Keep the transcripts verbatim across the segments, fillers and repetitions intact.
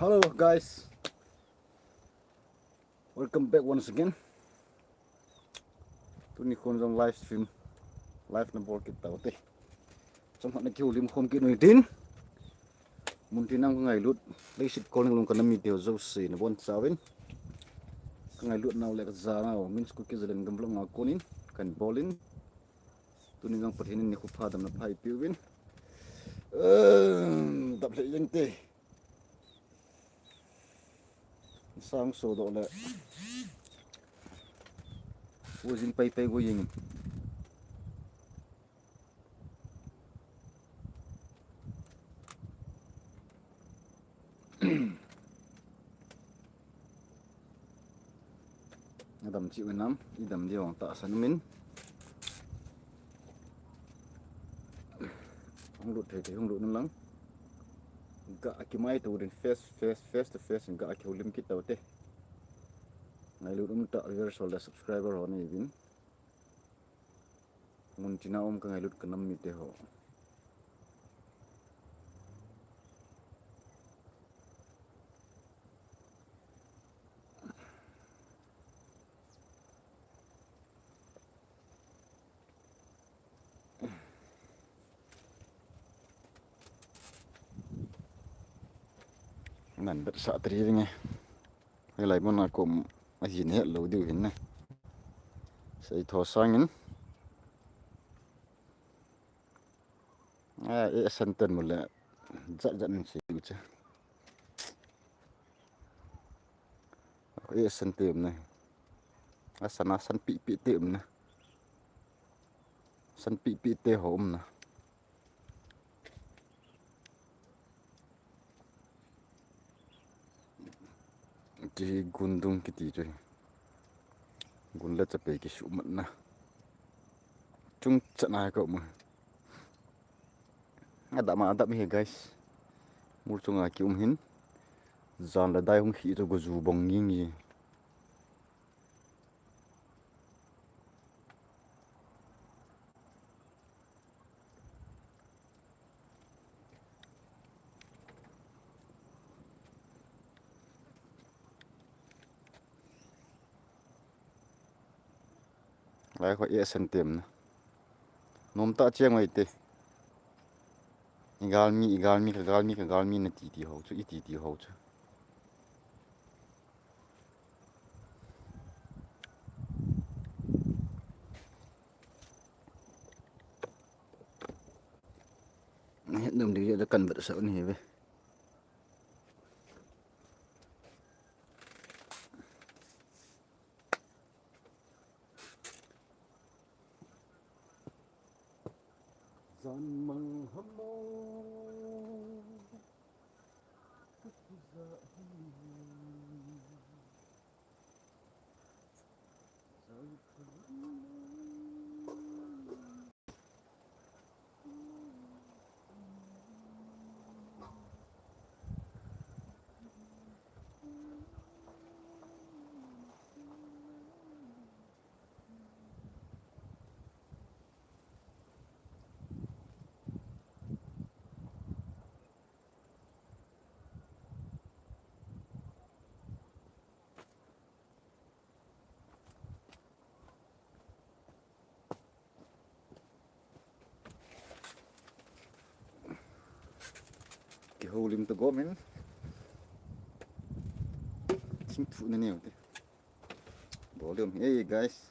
Hello guys, welcome back once again. Tuni khun jong live stream, live na bol kit tau te. Chomkhat na kihoulim khom kit u hitin. Muntina um ka ngailut, leiset kol ninglong ka nam mite ho jouse nabonchauvin, ka ngailut nau le ka ja nau Min's Kuki Zalengam vlog a konin kahin bolin. Tuni jong Pathen in nikho pha damna pha eipeuvin. Em, dap lheh jeng te. Sang so doh le. Vo jing pai pai vo jing. Adam cheh u hinam, idam diu vang tahsan umin. Hung lut thei thei hung lut un lang. Ga kimaito din face, face, face to face ga kihoulim kit tau te. Ngailut umtah viewers ho le subscriber ho neiuvin. Muntina um ka ngailut ka nam mite ho. Nan bet sa tri vinge. Hilai mun a kom ahin hetlou diu hin na. Sei tho sangin. A, e san ten mule. Jat jat in sei diu che. E san te um na. A san a san pi pi te um na. San pi pi te ho um na. Ti gundung kiti chu hi. Gun le chapei kisuhmatna. Chungchan a ka um a. Adam a adam hi guys. Mol chunga kium hin. Jan le dai hung hi chu go ju bong ngi ngi. Lai kho e san tem na. Nom ta cheng mai te. I galmi, i galmi, ka galmi, ka galmi na ti ti ho chu, i ti ti ho chu. Nom ding le kan vet sa ni ve. Jan mang hamo. Kihoulim to gomin. Thingphu na neo te. Volume. Hey guys.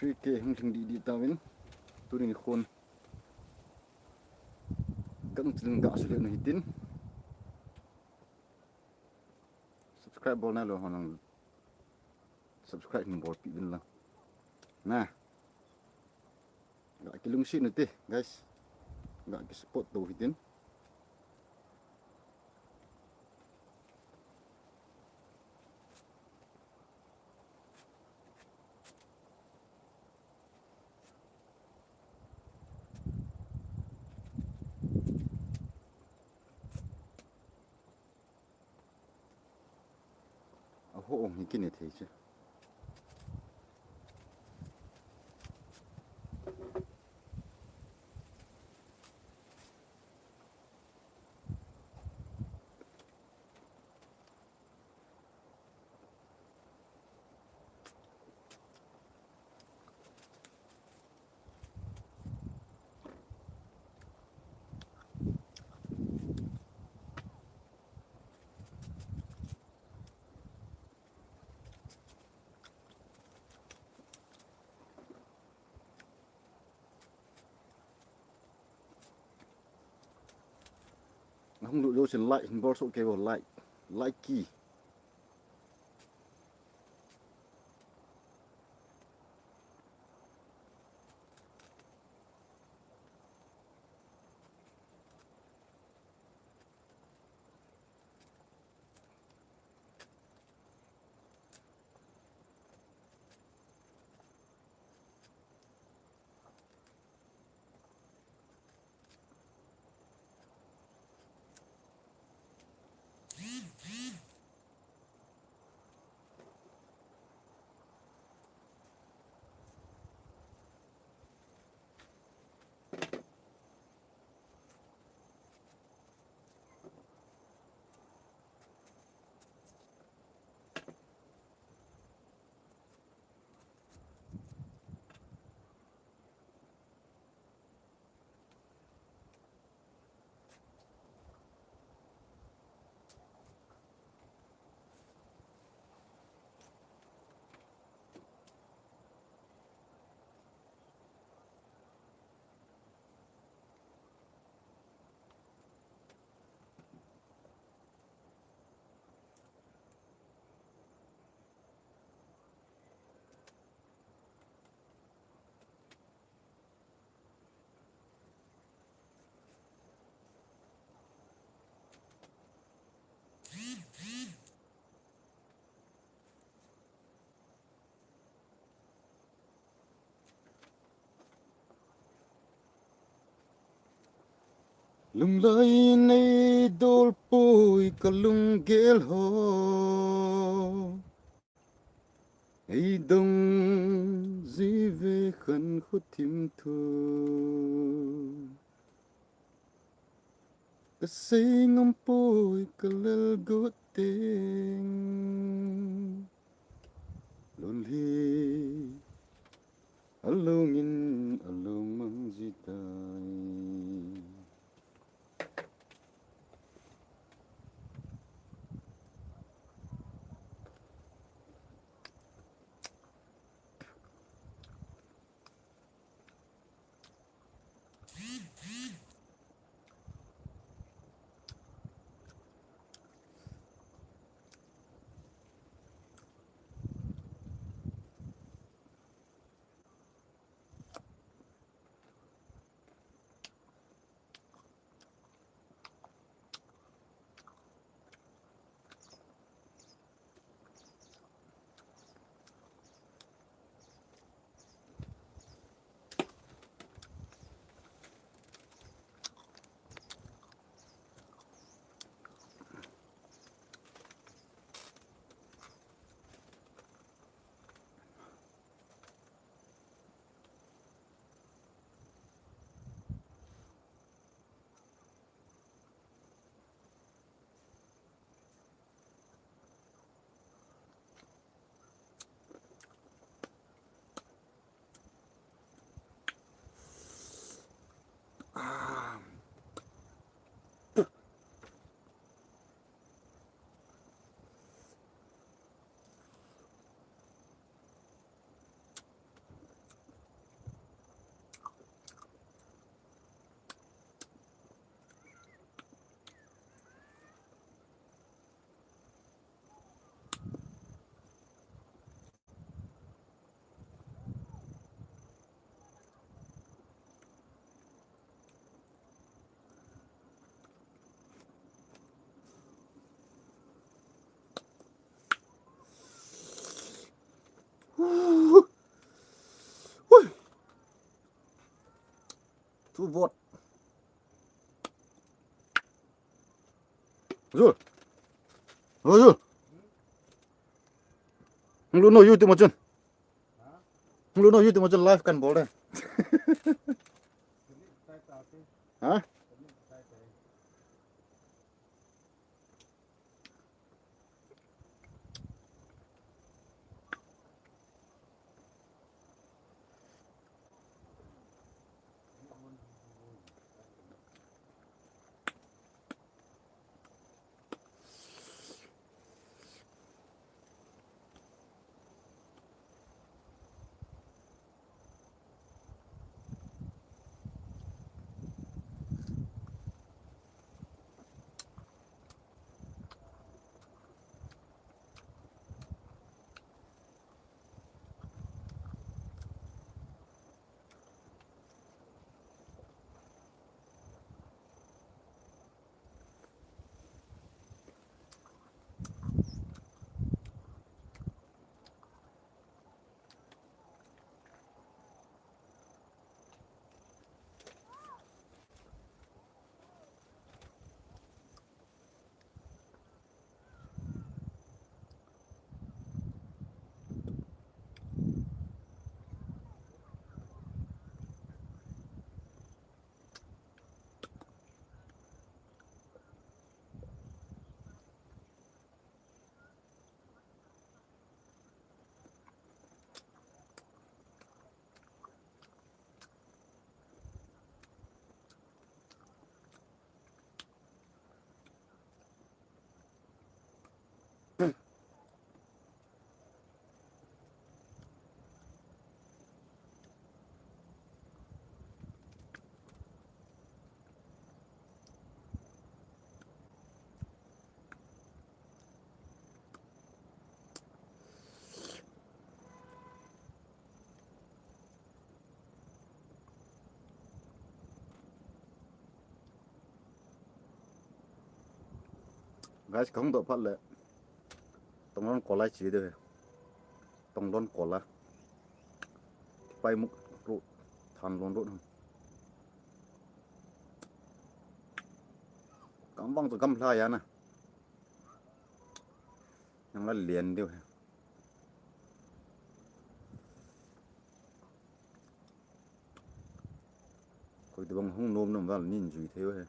Three K hung thing di di tawin. Tunin khun. Kan tlin ga su le na hitin. Subscribe bol na lo hon. Subscribe hin bolpi uvin lang. Na. Ga kilungset u te, guys. Ga kisupport to hitin. Ong hi kine thei chu. Hung lut jou chun like hin bol soh kei vo, like, like ki. Lunglai nei dol poi ka lunggel ho. Ei dong ji ve khan khutim thu. Ka sei ngam poi ka lel got teng. Lul hi alungin alung mang ji tai. Thu vot. Zul. Zul. Hung lut un, YouTube ma chun. Hung lut un, YouTube ma chun live kan bol de. Ha? Guys, kahung doh phat le Tonglon Kola chi de. Tonglon Kola. Paimukh road, Thanlon road. Kam vang chu gamla a na. Nang la lian diu he. Koi tobang hung nom nom val nin jui thei u he.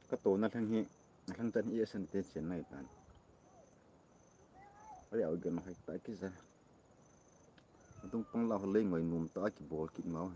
Ka tona lhang hi, lhang chan hi asan te Chennai tan. Ari au gen hai ta kisa. Atung pang la ho lei ngoi num ta kibol kit mau.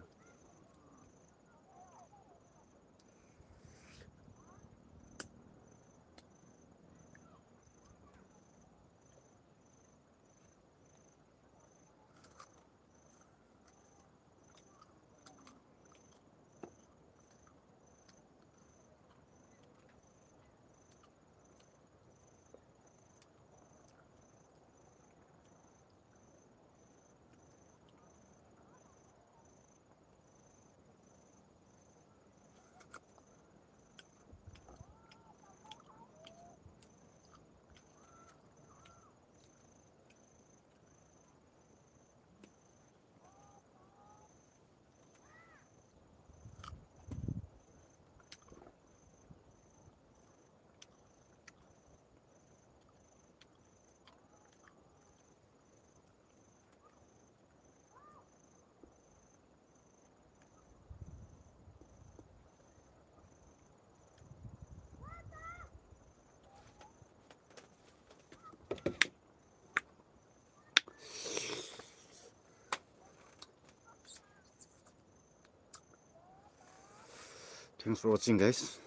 Thanks for watching, guys.